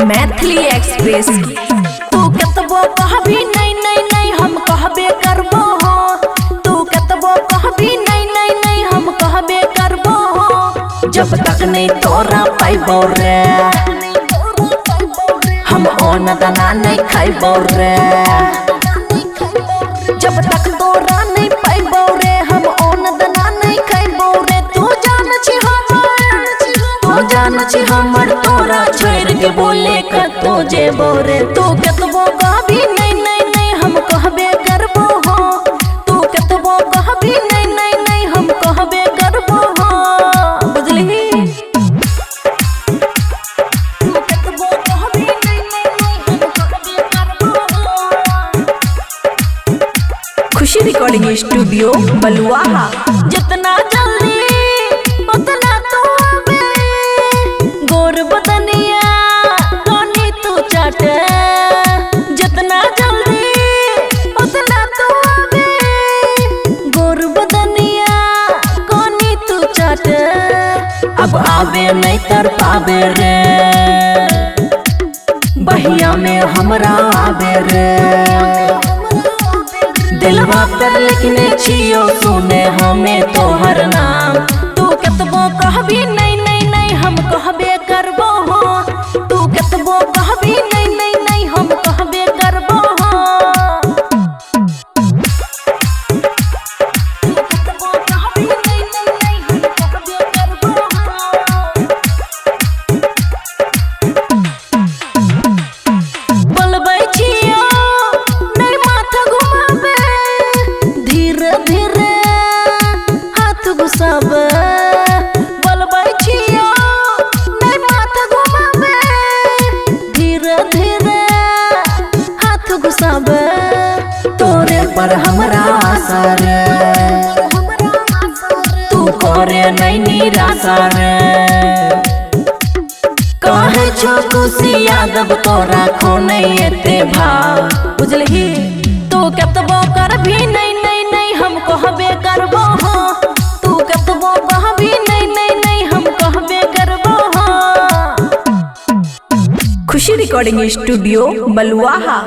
Maithili express. तू कतबो कहबी नहीं नहीं नहीं हम कहबे करबो हो, तू कतबो कहबी नहीं नहीं नहीं हम कहबे करबो हो। जब तक नहीं तोरा पाइबो रे हम ओन दाना नहीं खाइबो रे। जब तक तोरा नहीं पाइबो रे हम ओन दाना नहीं खाइबो रे। तू जान छी हमर, तू जान छी हमर, तोरा छोड़ के बोले कतो जेबो रे। तू कतबो कहबी नहीं नहीं नहीं हम कहबे करबो हो, तू कतबो कहबी नहीं नहीं नहीं हम कहबे करबो हो। बुझलिही? तू कतबो कहबी नहीं नहीं नहीं हम कहबे करबो हो। खुशी रिकॉर्डिंग स्टूडियो बलुआहा। जितना जल्दी उतना तू आबे, गोर बदनिया कोनी तू चाटे। जितना जल्दी उतना तू आबे, गोर बदनिया कोनी तू चाटे। अब आबे नहीं तर पाबे रे, बहिया में हमरा आबे रे। दिलवा पर लिखने छियो सुने हमें तोहर नाम। तू कतबो कहबी नहीं नहीं नहीं हम कहबे करबो हो, तू कतबो कहबी नहीं नहीं नहीं हम कहबे करबो हो। तू कतबो कहबी नहीं नहीं नहीं हम कहबे करबो हो। बोलबै छियो नहीं माथा घुमाबे, धीरे धीरे हाथ घुसाबे। बोलबै छियो नहीं माथा घुमाबे, धीरे धीरे हाथ घुसाबे। तोरे पर हमरा आशा रे, तू करे नहीं निराशा रे। कहे छो खुशी यादव तोरा खो नहीं एते भाव। बुझलही? तू कतबो करबी नहीं नहीं नहीं हम कहबे करबो हो, तू कतबो कहबी नहीं नहीं नहीं हम कहबे करबो हो। खुशी रिकॉर्डिंग स्टूडियो बलुआहा।